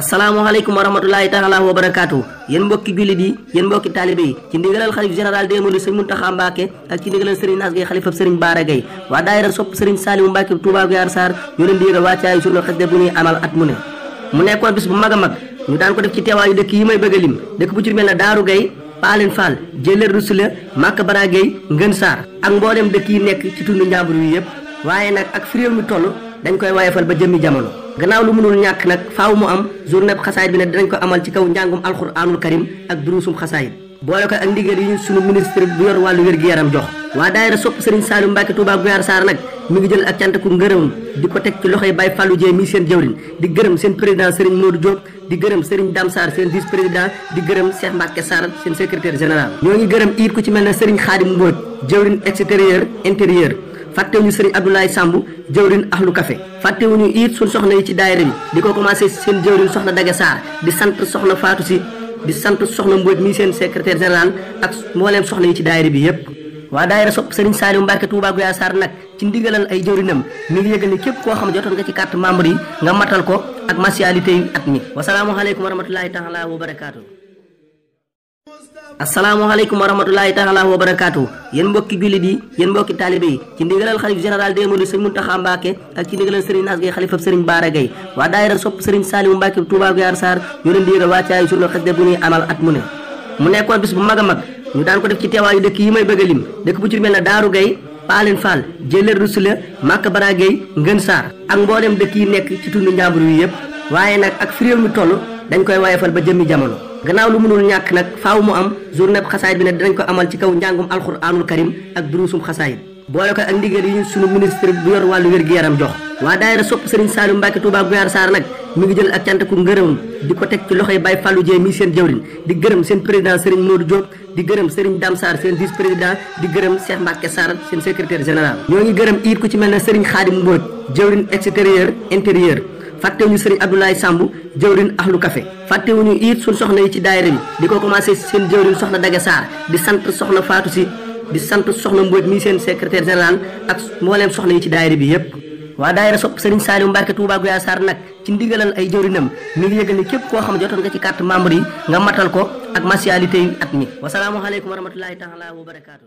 asalaamaaleykum wa rahmatulahi taala wa barakaatu yéen mbokki jullit yi yéen mbokki taalibe yi ci ndigalal xalif général des mourides sëriñ Muntaxa Mbàkke ak ci ndigalal sëriñ Naas Gay xalifab sëriñ Baara Gay waa daayira sopp sëriñ Saaliwu Mbàkke Tuubaa Guyaar Saar ñoo leen di yëgal wàccaayu journée xasida bu ñuy amal at mu ne mu nekkoon bis bu mag a mag ñu daan ko def ci teewaayu dëkk yi may bëgg a lim dëkk bu ci mel ne Daaru Gay Paaleen Fall Jëleer Rusula Màkka Bara Gay Ngën Saar ak mboolem dëkk yi nekk ci tund njàmbur yi yëpp waaye nag ak fi réew mi toll dañ koy wayefal ba jëmmi jamono gannaaw lu mënul ñàkk nag faaw mu am journée xasaayit bi ne dinañ ko amal ci kaw njàngum alxuraanul karim ak duruusum xasaayit boole ko ak ndigal yi ñu sunu ministre bu yor wàllu wér-gi-yaram jox waa daayira sopp sëriñ Saaliwu Mbàkke Tuubaa Guyaar Saar nag mi ngi jël ak cant ku ngërëm di ko teg ci loxoy Baye Fallou Dieye mi seen jëwriñ di gërëm seen président sëriñ Modou Diop di gërëm sëriñ Dam Sarr seen vice président di gërëm Cheikh Mbacke Sarr seen secrétaire général ñoo ngi gërëm it ku ci mel ne sëriñ Xaadim Mbóoj jëwriñ extérieur intérieur fàttewuñu sëriñ Abdoulaye Samb jëwriñ Ahlu Café fàttewuñu it suñ soxna yi ci daayira bi di ko commencé seen jëwriñ soxna Daga Sarr di sant soxna Fatou Si di sant soxna Mbóoj mi seen secrétaire général ak mbooleem soxna yi ci daayira bi yépp waa daayira sopp sëriñ Saaliwu Mbàkke Tuubaa Guyaar Saar nag ci ndigalal ay jëwrinam mi ngi yëgal ni képp koo xam ne jotoon nga ci carte membre yi nga matal ko ak mensualité yi at mi wasalaamualeykum wa rahmatulahi taala wa barakaatu asalaamaaleykum wa rahmatulahi taala wa barakaatu yéen mbokki jullit yi yéen mbokki taalibe yi ci ndigalal xalif général des mourides sëriñ Muntaxa Mbàkke ak ci ndigalal sëriñ Naas Gay xalifab sëriñ Baara Gay waa daayira sopp sëriñ Saaliwu Mbàkke Tuubaa Guyaar Saar ñoo leen di yëgal wàccaayu journée xasida bu ñuy amal at mu ne mu nekkoon bis bu mag a mag ñu daan ko def ci teewaayu dëkk yi may bëgg a lim dëkk bu ci mel ne Daaru Gay Paaleen Fall Jëleer Rusula Màkka Bara Gay Ngën Saar ak mboolem dëkk yi nekk ci tund njàmbur yi yëpp waaye nag ak fi réew mi toll dañ koy wayefal ba jëmmi jamono gannaaw lu mënul ñàkk nag faaw mu am journée xasaayit bi ne dinañ ko amal ci kaw njàngum alxuraanul karim ak duruusum xasaayit boole ko ak ndigal yi ñu sunu ministre bu yor wàllu wér-gi-yaram jox waa daayira sopp sëriñ Saaliwu Mbàkke Tuubaa Guyaar Saar nag mi ngi jël ak cant ku ngërëm di ko teg ci loxoy Baye Fallou Dieye mi seen jëwriñ di gërëm seen président sëriñ Modou Diop di gërëm sëriñ Dam Sarr seen vice président di gërëm Cheikh Mbacke Sarr seen secrétaire général ñoo ngi gërëm it ku ci mel ne sëriñ Xaadim Mbóoj jëwriñ extérieur intérieur fàttewuñu sëriñ Abdoulaye Samb jëwriñ Ahlu Café fàttewuñu it suñ soxna yi ci daayira bi di ko commencé seen jëwriñ soxna Daga Sarr di sant soxna Fatou Si di sant soxna Mbóoj mi seen secrétaire général ak mbooleem soxna yi ci daayira bi yépp waa daayira sopp sëriñ Saaliwu Mbàkke Tuubaa Guyaar Saar nag ci ndigalal ay jëwrinam mi ngi yëgal ni képp koo xam ne jotoon nga ci carte membre yi nga matal ko ak mensualité yi at mi wasalaamualeykum wa rahmatulahi taala wa barakaatu